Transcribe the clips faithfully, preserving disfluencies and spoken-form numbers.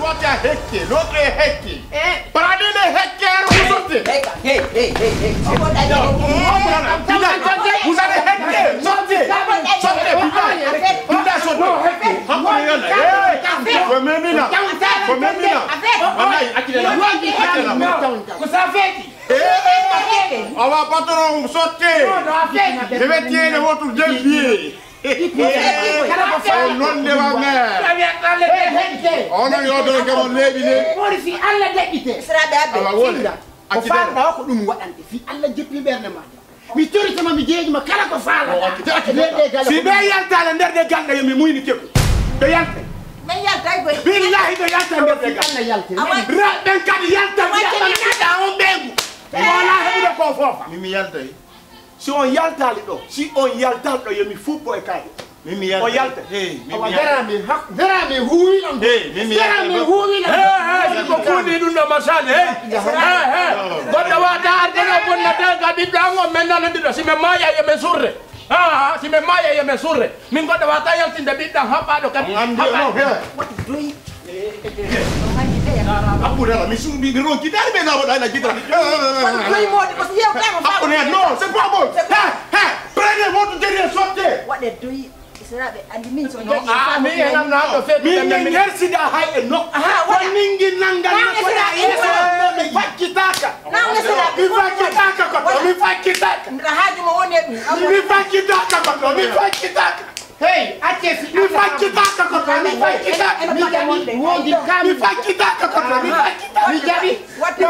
Sortez à Hekke, l'autre est Hekke. Paradis est Hekke, vous sortez. Hey, hey, hey, hey, hey. Vous allez Hekke, sortez. Sortez, putain. Putain, sortez. Hey, faut m'aimer là. Faut m'aimer là. Wallahi, accident là. Accident là. Vous savez qui? Eh, eh, on va pas trop sortir. Je vais tirer votre deux pieds. Au nom de ma mère. On a eu de mon lebi ne. Woni si Allah daɗɗite. Siraɓe abbe. Awa woni. Sinda. Ko faalɗa o ko ɗum waɗante. Si Allah joppi ɓernde ma. Mi torita ma, mi jeeƴi ma kala ko faalɗa. Si ɓe yaltaale nder ɗe galɗe, yo mi muyni keɓu. Ɓe yaltay. Ɓe yaltay koy. Billahi ɓe yaltay nder ɗe galɗe. Allah yaltay. Awa. Ra-, ɓen kadi yalta, awa, wiya ɓe nata on ɓeyngu. Wala heɓude ko foofa. Min mi yaltay. Si on yaltaali ɗo, si on yaltan ɗo, yo mi fuɗɗo e kaaƴe. Min mi yaltay. On yalta. Hey, min mi yaltay. Dara mi hak-, dara mi huuwi on. Hey, min mi yaltay. Dara mi huuwi on. Hey, hey, si ko kuuɗi ɗum ɗo masali, hey. Hey, hey. Goɗɗo wata arde ɗo bonnata ka ɓiɗɗo an on, men nanondiɗo, si men maaya yo men surre. Ah, ah, si men maaya yo men surre. Min goɗɗo wata yaltinde ɓiɗɗo an haɓɓaaɗo kadi. On anndi haɓɓaaɗo. No, hey. What is doing? Haɓɓude ala, mi suuɗi, mi ronki, dari ɓe nawa ɗa, na jidra. Haɓɓude, non, c'est pas bon. Hé, hé, prenez votre derrière, sortez. Waɗe doyi, seraɓe, andi min so jaɓi ah, mi enam na ɗo fetu min min hersida hay e no. Aha, waɗa. Ko ningi nangal na ko na yeso mi fakkitaka. Mi fakkitaka ko to, mi fakkitaka. Ndra haaju mo woni e ɗum. Mi fakkitaka ko to, mi fakkitaka. Hey, acce si mi fakkitaka ko to, mi fakkitaka. Mi jaɓi, woodi kam. Mi fakkitaka ko to, mi fakkitaka. Mi jaɓi. Watte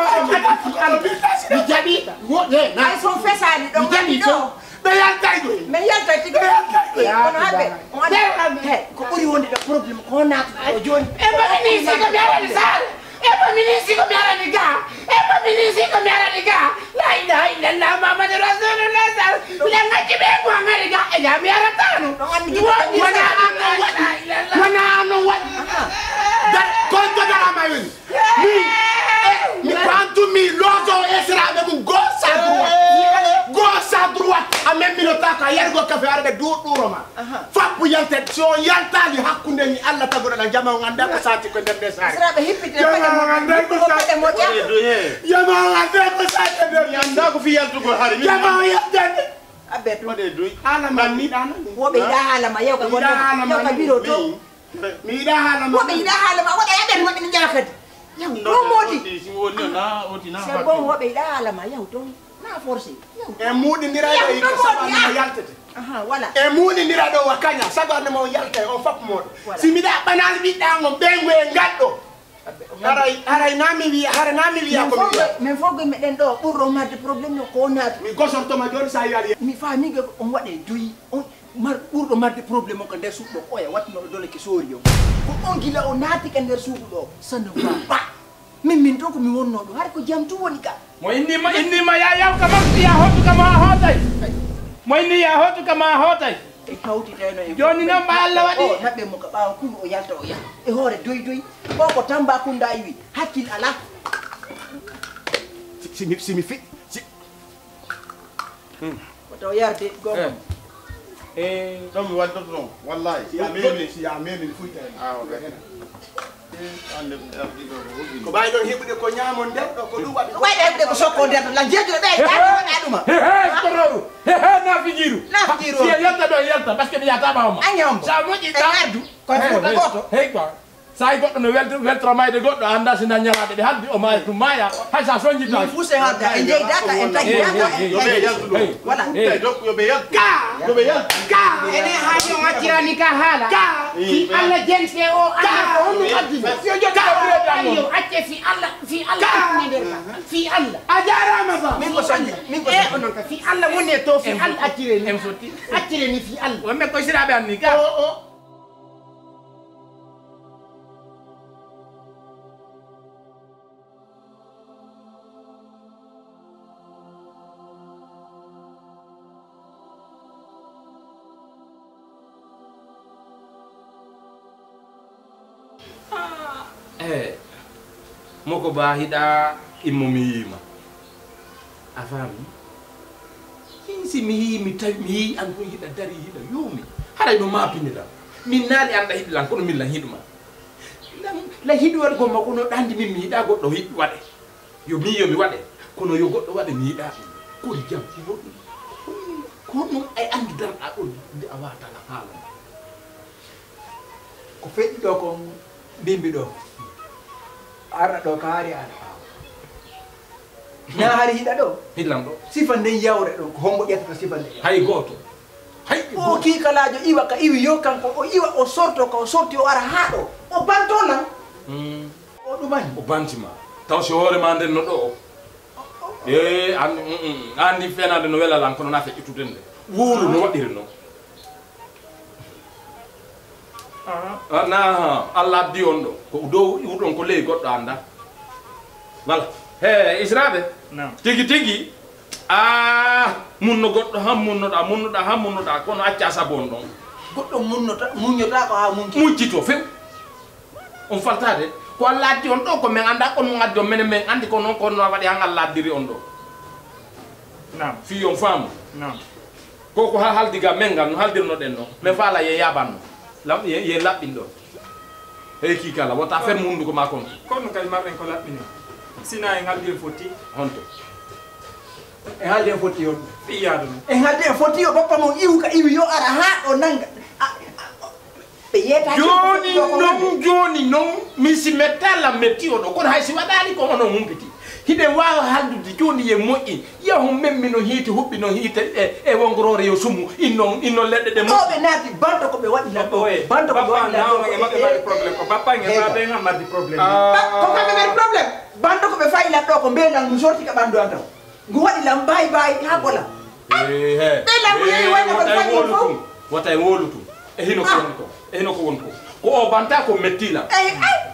mi jaɓi. Wo-, eh, na. Ay, so fesaani ɗo, mi jaɓi ɗo. Ɓe yaltay ɗo. Mi yaltay tigi. Ɓe yaltay ɗo. Kono hande, on andi, he, ko ɓuri wonde ɗo problème ko naata ɗo jooni. E mbaɗa ni si ko mi arani saare. E ko mi ni si ko mi arani ga. E ko mi ni si ko mi arani ga. La ilaha illallah Muhammadu Rasulullah sal. Ila ngacci ɓe ko angari ga. E jami aratanu. Wona ano wat. Wona ano wat. Da, kon to dara ma woni. Mi, eh, mi pantu mi loto esiraɓe mum gauche à droite. Gauche à droite. A même mi notaka yargo kafe arɓe du ɗuroma. Fappu yaltet, si on yaltali hakkunde ni Allah tagoɗo na jama on anda ko sati ko nder nde sare. Siraɓe hippite jama on anda ko sati. Jama on anda ko sati nder. Mi anda ko fi yaltugol hari. Jama on yaltande. Abbe to. Waɗe doy. Hala ma mi ɗana. Woɓe yiɗa hala ma, yaw ka gonɗo. Yaw ka biro to. Mi yiɗa hala ma. Woɓe yiɗa hala ma, waɗa yaɓere maɓɓe ne njara kadi. Yaw, ɗo moodi. Si woni na, oti na. C'est bon, woɓe yiɗa hala ma, yaw to. Na forcé. Yaw. E muɗindira ɗo ika sabu anne mo yaltete. Aha, voilà. E muɗindira ɗo wa kaña, sabu anne mo yalta, on fap moɗo. Voilà. Si miɗa ɓanal ɓiɗɗa on, ɓe ngoye ngalɗo. Haray, haray na mi wiya, haray na mi wiya ko mi wiya. Min fof, min fof meɗen ɗo ɓurɗo marde problème no ko naatu. Mi gosortoma joni sa yari. Mi faami ko on waɗe doyi. On mar-, ɓurɗo marde problème on ko nder suudu ɗo, oya wattuno ɗo dole ke soori yo. Ko on gila o naati ka nder suudu ɗo, ça ne va pas. Min, min to ko mi wonno ɗo, har ko jam tu woni ka. Mo innima, innima ya yaw ka makko, ya hotu ka ma hotay. Mo inni ya hotu ka ma hotay. E kawtitayno e joni noon ma Allah waɗi. O naɓe mo ka ɓaawo kunu o yalta o yaha. E hoore doy doy. O ko Tambacounda iwi. Hakkil ala. Si, si mi, si mi fi, si. Hmm. Ko taw yarde gonga. Eh. Eh. Ɗon mi waddoto ɗon, wallahi. Si a memi, si a memi, mi fuɗɗa hen. Ah, ok. Ko ɓawi ɗon heɓude ko ñaamon nder ɗo, ko ɗum waɗi. Ko ɓawi ɗon heɓude ko sokko nder ɗo, lan jeejuɗo ɓe, he, he, waɗa ɗuma. He, he, he, he, nafijiru. Nafijiru. Si a yalta ɗo, a yalta, parce que mi yata ɓawo ma. Añi hombo. Sa moƴƴi e ɗa. Ardu. Ko fuɗa goto. Hey, quoi. Sa yi goɗɗo no welto, weltoro mayde goɗɗo, a anda si na ñalaɗe ɓe haldi, o maaya, ɗum maaya, hay sa soñjita. Min fuse halda, en jeydaka, en taƴidaka, en taƴi. Voilà. Hey. Ka! Yo ɓe yaltu. Ka! Ene haani o accirani ka haala. Ka! Si Allah jente o, Allah ko honno addi. Yo jottu ko ɓurɗo ɗum. Yo acce si Allah, si Allah addi nder ka. Si Allah. A jarama ba. Min ko soñi, min ko soñi. Eh, onon ka. Si Allah woni e to, si Allah accire ni. En fotti. Accire ni si Allah. Wonɓe ko siraɓe anni ka. O, o. Eh, moko ba hiɗa immo mi yima. A faami? Min si mi yii, mi tawi, mi yii an ɗum hiɗa dari, hiɗa yoomi. Haray no maapiniɗa. Min naali an ɗa hiɗi lan, kono min lan hiɗuma. Lan, Lay hiɗi waɗi gomma kono ɗandi min mi yiɗa goɗɗo hiɗi waɗe. Yo min yo mi waɗe. Kono yo goɗɗo waɗe mi yiɗa ɗum. Ko jam. Ko ɗum e andi darɗa ɗum nde a watala haala. Ko feƴƴi ɗo kon mbimbi ɗo. Arɗa ɗo ka hari ana ɓaawo. Na hari hiɗa ɗo. Hillan ɗo. Sifa nden yawre ɗon ko hombo ƴettata sifa nden yawre? Hay gooto. Hay o kiikalaajo iwa ka iwi yo kanko o iwa o sorto ka o sorti o ara haa ɗo. O banto lan. Mm. O ɗumani. O banti ma. Taw si hoore ma nden no ɗo o. E an mm, mm, andi fenade no wela lan kono na feƴƴutude nde. Wuuru no waɗiri no. Ah, na Allah addi on ɗo ko dow iwɗon ko ley goɗɗo anda. Wala he israɓe. Tigi tigi. A munno goɗɗo han munnoɗa munnoɗa han munnoɗa kono acca sabu on ɗon. Goɗɗo munnota muññota ko ha munki. Muccito few. On faltade ko Allah addi on ɗo ko min anda on mo addi on minen min andi ko non ko non waɗi han Allah addiri on ɗo. Nam. Fi on faamu. Nam. Ko ko ha haldi ga men ngal no haldirnoɗen no min faala ye yabanno lam ye laɓɓin ɗon. Hey ki kala wota fer mo hunduko ma kon. Kono kadi marɗen ko laɓɓini sina en haldi en fotti. Honto? En haldi en fotti on. Ɓiyaɗo non. En haldi en fotti yo bappa mon iwu ka iwi yo ara ha ɗo nanga. Ɓe yeeta jooni non jooni non min si metta lam metti oɗo kono hay si waɗaali kon onon humpiti. Hiɗen waawa haldude jooni ye moƴƴi yahu memmi no hiite huɓɓi no hiite e e wongoroore yo sumu innon innon leɗɗe ɗe moƴƴi. Ɓe naati banto ko ɓe waɗi lan ɗo banto ko ɓe waɗi lan ɗo ko ɓe maɓɓe mari problème ko bappa en e baabe en mardi problème. Ko kamɓe mari problème. Banto ko ɓe fayi lan ɗo ko mbeenan ngu sorti ka ɓanndu an taw. Ngu waɗi lam bayi bayi ha bola. Ɓe lam yeyi wayno ko fayi fof. Wata e wolu tum e hino ko woni ko e hino ko woni ko ko o banta ko metti lam.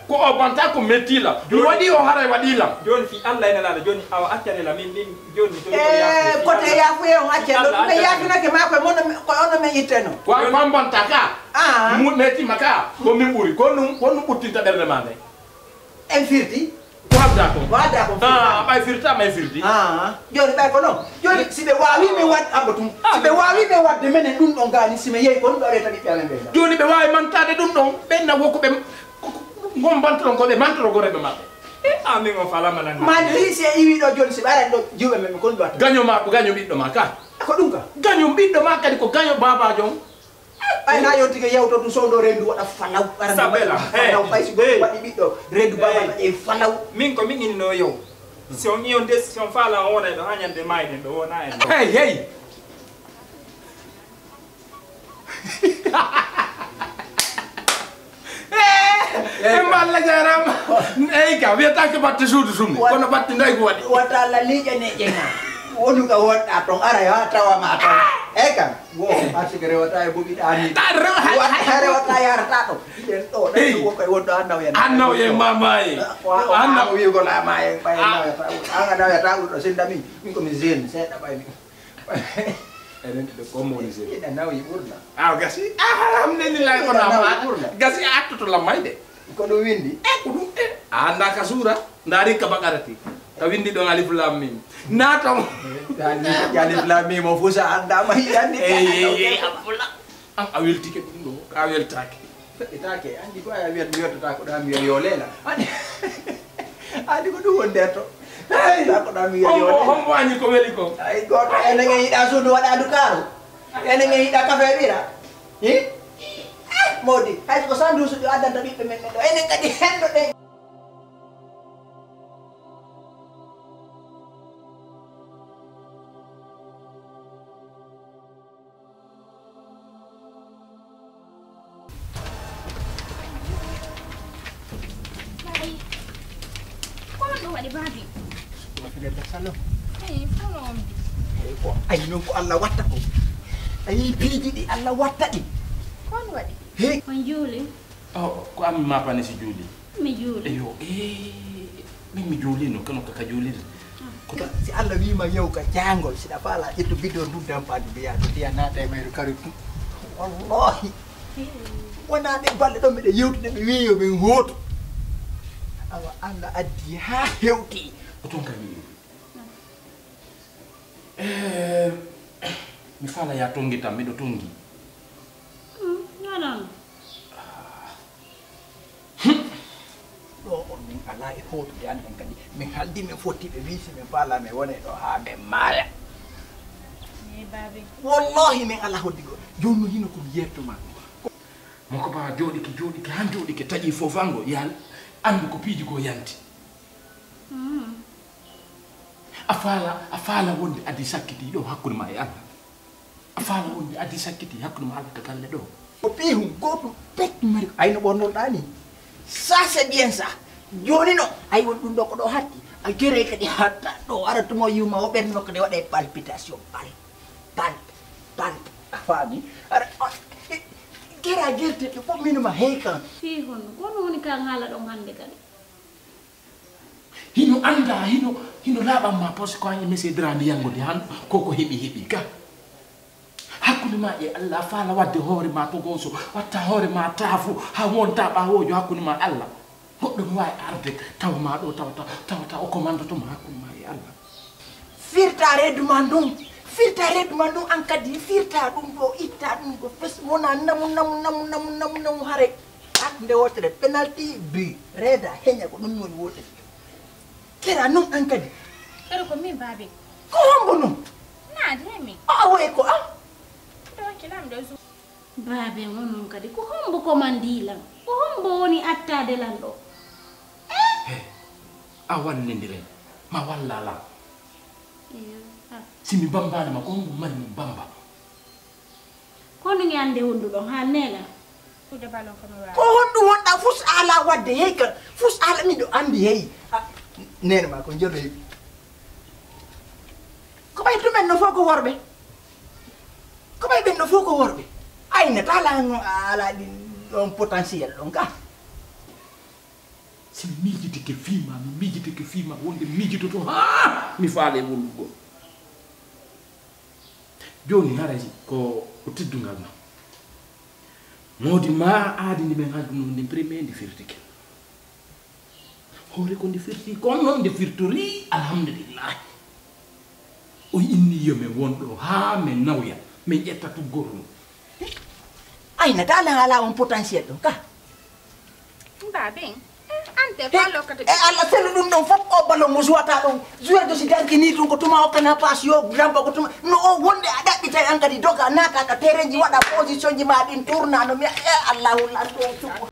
Ko o banta ko metti lam mi waɗi o haray waɗi lam. Joni fi Allah ene lala joni awa accane la min min joni mi joni ko yafuye. Kote yafuye on accane ɗo ɗum ɓe yafinake ma koye mono ko ono men itteno. Ko an bambanta ka. Mu metti ma ka ko min ɓuri ko ɗum ko ɗum ɓuttinta ɓernde ma nde. En firti. Ko halda ko? Ko halda ko firta. Ah, ɓay firta may firti. Ah, joni ɓay ko non. Joni si ɓe wawi ɓe wad abba tum. Si ɓe wawi ɓe wadde menen ɗum ɗon gani si mi yeyi ko ɗum ɗo reta ɓiɓɓe amen ɓe. Joni ɓe wawi mantade ɗum ɗon ɓen na woko ɓe gon bantoron ko ɓe mantoro goreɓe maɓɓe. E amin o falama lan. Mandi si e iwi ɗo joni si ɓe aran ɗo jiwɓe men ko ɗum ɗo. Gaño ma ko gaño ɓiɗɗo ma ka. Ko ɗum ka. Gaño ɓiɗɗo ma kadi ko gaño babajo on. Ɓay na yewtike yewto ɗum sowdo rendu waɗa falaw. Sabela falaw ɓay si goɗɗo waɗi ɓiɗɗo rendu baba waɗe falaw. Min ko min inno yow. Si on iyo nde si on faala on wonay ɗo ha ñande mayɗen ɗo wona en. Hey hey. E mballa jarama. Eyi ka wiyatake batte suudu sumni kono batte ndaygu waɗi. Wata alla liƴaneƴe ma. Wonu ka wonɗa ton ara yo ha tawama ton. Eyi kam. Wo, parce que rewata e boɓi ɗani. Rewata rewata yarata ɗo. Ɗen ɗo ɗen ɗo woɓɓe wonɗo annaw en. Annaw en mamaye. Annaw wigo lamaye ɓay nawata. Anga nawata ɗo sindami. Min ko mi jeune seeɗa ɓay mi. Enen ɗo comme woni jeune. Ina nawi ɓurna. Aw gasi. Alhamdulillah ko nama. Gasi attoto lamayde. Ko ɗum windi. E ko ɗum e a annda ka suura. Ndaari ka bakarati ka windi ɗon alif lam mim. Naato mo. Alif lam mim o fusa annda ma yandi. An a weltike ɗum ɗo ka weltake. Feɗɗitake andi ko aya wiyat mi yettata ko ɗa mi yo leela. Andi andi ko ɗum woni nder to. Ko ɗa mi yo leela. Hombo ani ko weli ko. Ay goto enen en yiɗa suudu waɗa dukaaru. Enen en yiɗa kafe ɓira. Hi? Mawdi, hay ko sanduusuɗi o addanta ɓiɓɓe men ɓen ɗo. Enen kadi henɗo ɗen. Ko on ɗum waɗi baabi? Mafide Bersalom. Eyi, kono on bi. Eyi, ko ayi noon ko Allah watta ko. Ayi piiji ɗi Allah watta ɗi. Ko on waɗi? Hey. On juuli? Oh, ko an mi mapani si juuli. Mi juuli. Eyo, eh, min mi juulino kano kaka juuliri. Ko ta- si Allah wiima yew ka jangol siɗa faala ƴettu bidon ndun dampaade mbiya to ndiya naata e mayru kari tum. Wallahi wona ɗe balle ɗon miɗa yewtude mi wiyo min hooto. Awa Allah addi ha hewti. Ko ton kam mi Eh, mi faala ya tongi tan miɗo tongi. Hmm, non non. Alaa e hootude an ɗon kadi. Min haldi min fotti ɓe wii si min faalaa min wonay ɗo haa min maaya. Eey, baabe. Wallahi min alaa hoddi goo. Jooni noon hino ko mi yeetto maa. Mo ko baa jooɗike, jooɗike, han jooɗike, taƴi fof ango, yaal, anndu ko piiji goo yanti. Hmm. A faala, a faala wonde adii sakkitii ɗo hakkunde maa e Allah. A faala wonde adii sakkitii hakkunde maa Allah ka galle ɗo. Ko piihun gooto pet mari ko ayno ɓornoɗaa ni. Ça, c'est bien ça. Jooni no, ay won ɗum ɗo ko ɗo hatti. A jeray kadi hatta ɗo ara tuma yuma o ɓernde makko de waɗa e palpitation. Pal, pal, pal. A faami? Ara, a, e, gera gerte ɗo fof mino ma heykan. Fii honno? Ko honno woni ka haala ɗon hannde kadi? Hino anndaa, hino, hino laaɓan maa pose ko an e Monsieur Dramé yanngo de han ko ko heɓi heɓi ka. Hakkunde maa e Allah, a faala waɗde hoore maa togooso, watta hoore maa taafu, haa wonta ɓaawoojo hakkunde maa Allah. Goɗɗo no waawi arde tawa maa ɗo, tawa, tawa, tawa, tawa o commande to maa hakkunde maa e Allah. Firta reedu maa ndun, firta reedu maa ndun an kadi, firta ɗum ɗo, itta ɗum ɗo fes, wona namu, namu, namu, namu, namu, namu, hare. Ak nde wootere, penalty, but. Reeda, heña, ko ɗum woni wootere. Kera non an kadi. Kadi ko min, baabe. Ko hombo non? Naade he min. A, a woye ko an? Ɗo wakkilami ɗo su- Baabe, on non kadi, ko hombo komandii lan? Ko hombo woni attaade lan ɗo? Eh? He, a wallindiren, ma walla lan. Iyo, ah. Si mi bambaali ma, ko hombo mari mo bamba? Kono mi annde wonduɗon haa neela. Kuuɗe ballon ko mi waawi. Ko honɗum wonɗaa fus ala waɗde hey ka, fus ala miɗo anndi hey. Ah, neene ma ko njolo hey. Ko ɓay ɗumen no fof ko worɓe. Ko ɓay ɓen no fof ko worɓe. Ayna tala no ala ɗin ɗon potentiel ɗon ka. Si mi miijitike fii ma, mi miijitike fii ma, wonde mi miijitoto haa mi faale wondugol. Jooni haray ko, ko teddungal ma. Moodi ma aadi ndi men halduno ndin premier ndi firtike. Hoore ko ndi firti kon non nde firtori, alhamdulillahi. O inni yo men won ɗo haa men nawya, men ƴetta tuggorno. Ayna tala ala on potentiel ɗon ka. Mbaɓen. Eh, ante eh, fa lokkata e Allah sellu ɗum ɗon fof o ballon mo jouata ɗon. Joueur de si danki ni ɗum ko tuma o kana passe yo gramba ko tuma. No o wonde a ɗaɓɓitay an kadi doga naata ka terrain ji waɗa position ji ma ɗin tourna no mi e Allahu lanto o suɓo.